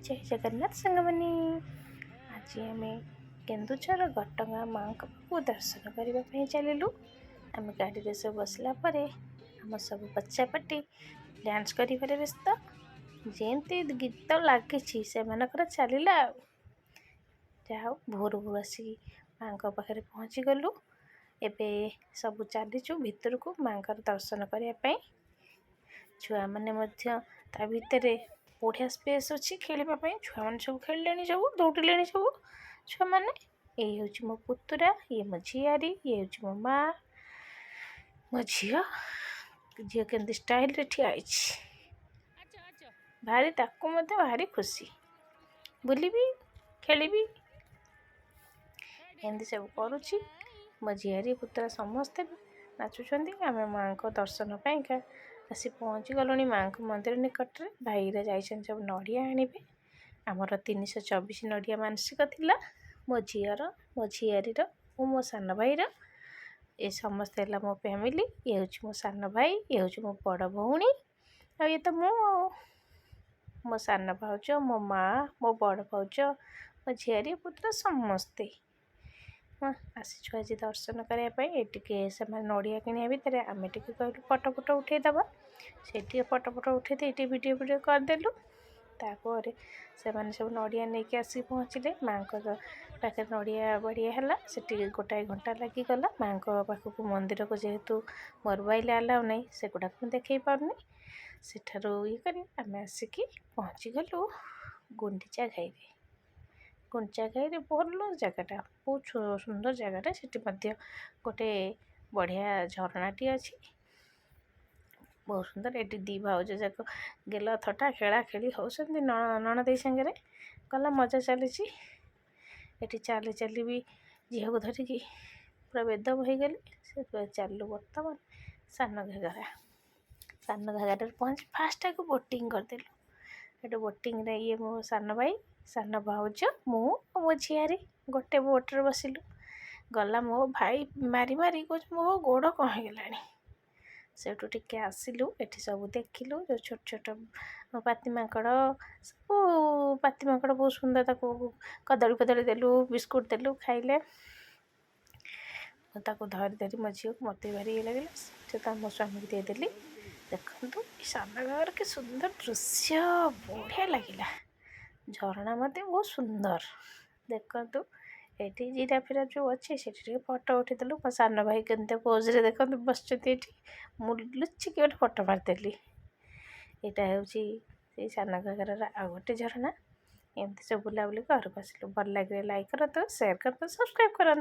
ଜୟ ଜଗନ୍ନାଥ ସାଙ୍ଗମାନେ। ଆଜି ଆମେ କେନ୍ଦୁଝର ଘଟଗାଁ ମାଆଙ୍କ ପାଖକୁ ଦର୍ଶନ କରିବା ପାଇଁ ଚାଲିଲୁ। ଆମେ ଗାଡ଼ିରେ ସବୁ ବସିଲା ପରେ ଆମ ସବୁ ବଚ୍ଚାପାଟି ଡ୍ୟାନ୍ସ କରିବାରେ ବ୍ୟସ୍ତ। ଯେମିତି ଗୀତ ଲାଗିଛି, ସେମାନଙ୍କର ଚାଲିଲା। ଆଉ ଯାହା ହଉ, ଭୋରୁ ଭୋରୁ ଆସିକି ମାଆଙ୍କ ପାଖରେ ପହଞ୍ଚିଗଲୁ। ଏବେ ସବୁ ଚାଲିଛୁ ଭିତରକୁ ମାଆଙ୍କର ଦର୍ଶନ କରିବା ପାଇଁ। ଛୁଆମାନେ ମଧ୍ୟ ତା ଭିତରେ ବଢ଼ିଆ ସ୍ପେସ୍ ଅଛି ଖେଳିବା ପାଇଁ। ଛୁଆମାନେ ସବୁ ଖେଳିଲେଣି, ସବୁ ଦୌଡ଼ିଲେଣି ସବୁ ଛୁଆମାନେ। ଏଇ ହେଉଛି ମୋ ପୁତୁରା, ଇଏ ମୋ ଝିଆରୀ, ଇଏ ହେଉଛି ମୋ ମା, ମୋ ଝିଅ। ଝିଅ କେମିତି ଷ୍ଟାଇଲରେ ଠିଆ ହେଇଛି। ଭାରି ତାକୁ ମଧ୍ୟ ଭାରି ଖୁସି, ବୁଲିବି, ଖେଳିବି, ଏମିତି ସବୁ କରୁଛି। ମୋ ଝିଆରୀ, ପୁତୁରା ସମସ୍ତେ ନାଚୁଛନ୍ତି। ଆମେ ମାଆଙ୍କ ଦର୍ଶନ ପାଇଁକା ଆସି ପହଞ୍ଚି ଗଲୁଣି ମାଆଙ୍କ ମନ୍ଦିର ନିକଟରେ। ଭାଇରେ ଯାଇଛନ୍ତି ସବୁ ନଡ଼ିଆ ଆଣିବେ। ଆମର 324 ନଡ଼ିଆ ମାନସିକ ଥିଲା, ମୋ ଝିଅର, ମୋ ଝିଆରୀର ଓ ମୋ ସାନ ଭାଇର। ଏ ସମସ୍ତେ ହେଲା ମୋ ଫ୍ୟାମିଲି। ଇଏ ହେଉଛି ମୋ ସାନ ଭାଇ, ଇଏ ହେଉଛି ମୋ ବଡ଼ ଭଉଣୀ, ଆଉ ଇଏ ତ ମୁଁ, ଆଉ ମୋ ସାନ ଭାଉଜ, ମୋ ମା', ମୋ ବଡ଼ ଭାଉଜ, ମୋ ଝିଆରୀ, ପୁତୁରା ସମସ୍ତେ। ହଁ, ଆସିଛୁ ଆଜି ଦର୍ଶନ କରିବା ପାଇଁ। ଏ ଟିକେ ସେମାନେ ନଡ଼ିଆ କିଣିବା ଭିତରେ ଆମେ ଟିକେ କହିଲୁ ଫଟୋ ଫଟୋ ଉଠେଇଦେବା। ସେଇଠି ଟିକେ ଫଟୋ ଫଟୋ ଉଠେଇ ଦେଇ ଟିକେ ଭିଡ଼ିଓ ଫିଡ଼ିଓ କରିଦେଲୁ। ତାପରେ ସେମାନେ ସବୁ ନଡ଼ିଆ ନେଇକି ଆସିକି ପହଞ୍ଚିଲେ ମାଆଙ୍କ ପାଖରେ। ନଡ଼ିଆ ବଢ଼ିଆ ହେଲା। ସେଠି ଗୋଟାଏ ଘଣ୍ଟା ଲାଗିଗଲା ମାଆଙ୍କ ପାଖକୁ, ମନ୍ଦିରକୁ। ଯେହେତୁ ମୋବାଇଲ ଆଲାଉ ନାହିଁ, ସେଗୁଡ଼ାକ ମୁଁ ଦେଖେଇ ପାରୁନି। ସେଠାରୁ ଇଏ କରି ଆମେ ଆସିକି ପହଞ୍ଚିଗଲୁ ଗୁଣ୍ଡିଚା ଘାଇରେ। ଗୁଣ୍ଡିଚା ଘାଇରେ ଭଲ ଜାଗାଟା, ବହୁତ ସୁନ୍ଦର ଜାଗାଟା। ସେଠି ମଧ୍ୟ ଗୋଟେ ବଢ଼ିଆ ଝରଣାଟିଏ ଅଛି, ବହୁତ ସୁନ୍ଦର। ଏଠି ଦୁଇ ଭାଉଜ ଯାକ ଗେଲ ଥଟା ଖେଳା ଖେଳି ହେଉଛନ୍ତି ନଣଦେଇ ସାଙ୍ଗରେ। ଗଲା ମଜା ଚାଲିଛି। ଏଠି ଚାଲି ଚାଲି ବି ଝିଅକୁ ଧରିକି ପୁରା ବେଦମ ହେଇଗଲି। ସେ ଚାଲିଲୁ ବର୍ତ୍ତମାନ ସାନ ଘାଗରା। ସାନ ଘାଗରାରେ ପହଞ୍ଚି ଫାଷ୍ଟ ଆଗ ବୋଟିଂ କରିଦେଲୁ। ଏଠି ବୋଟିଂରେ ଇଏ ମୋ ସାନ ଭାଇ, ସାନ ଭାଉଜ, ମୁଁ ଆଉ ମୋ ଝିଆରୀ ଗୋଟେ ବୋଟ୍ରେ ବସିଲୁ। ଗଲା ମୋ ଭାଇ ମାରି ମାରି କହୁଛି, ମୋ ଗୋଡ଼ କ'ଣ ହେଇଗଲାଣି। ସେଇଠୁ ଟିକେ ଆସିଲୁ। ଏଠି ସବୁ ଦେଖିଲୁ, ଯେଉଁ ଛୋଟ ଛୋଟ ପାତି ମାଙ୍କଡ଼ ସବୁ। ପାତି ମାଙ୍କଡ଼ ବହୁତ ସୁନ୍ଦର। ତାକୁ କଦଳୀ ଫଦଳୀ ଦେଲୁ, ବିସ୍କୁଟ ଦେଲୁ, ଖାଇଲେ। ମୁଁ ତାକୁ ଧରି ଧରି ମୋ ଝିଅକୁ, ମୋତେ ଭାରି ଇଏ ଲାଗିଲା। ସେ ତ ମୋ ସ୍ୱାମୀକି ଦେଇଦେଲି। ଦେଖନ୍ତୁ ଏ ସାନ ଘାଗରା, କି ସୁନ୍ଦର ଦୃଶ୍ୟ, ବଢ଼ିଆ ଲାଗିଲା। ଝରଣା ମଧ୍ୟ ବହୁତ ସୁନ୍ଦର। ଦେଖନ୍ତୁ, ଏଇଠି ଜିରାଫ ଫିରାଫ ଯେଉଁ ଅଛି, ସେଠି ଟିକେ ଫଟୋ ଉଠେଇଦେଲୁ। ମୋ ସାନ ଭାଇ କେମିତି ପୋଜ୍ରେ ଦେଖନ୍ତୁ ବସିଛନ୍ତି ଏଠି। ମୁଁ ଲୁଚିକି ଗୋଟେ ଫଟୋ ମାରିଦେଲି। ଏଇଟା ହେଉଛି ସେଇ ସାନ ଘାଗରାର ଆଉ ଗୋଟେ ଝରଣା। ଏମିତି ସବୁ ବୁଲାବୁଲି ଘରକୁ ଆସିଲୁ। ଭଲ ଲାଗିଲେ ଲାଇକ୍ କରନ୍ତୁ, ସେୟାର କରନ୍ତୁ, ସବସ୍କ୍ରାଇବ୍ କରନ୍ତୁ।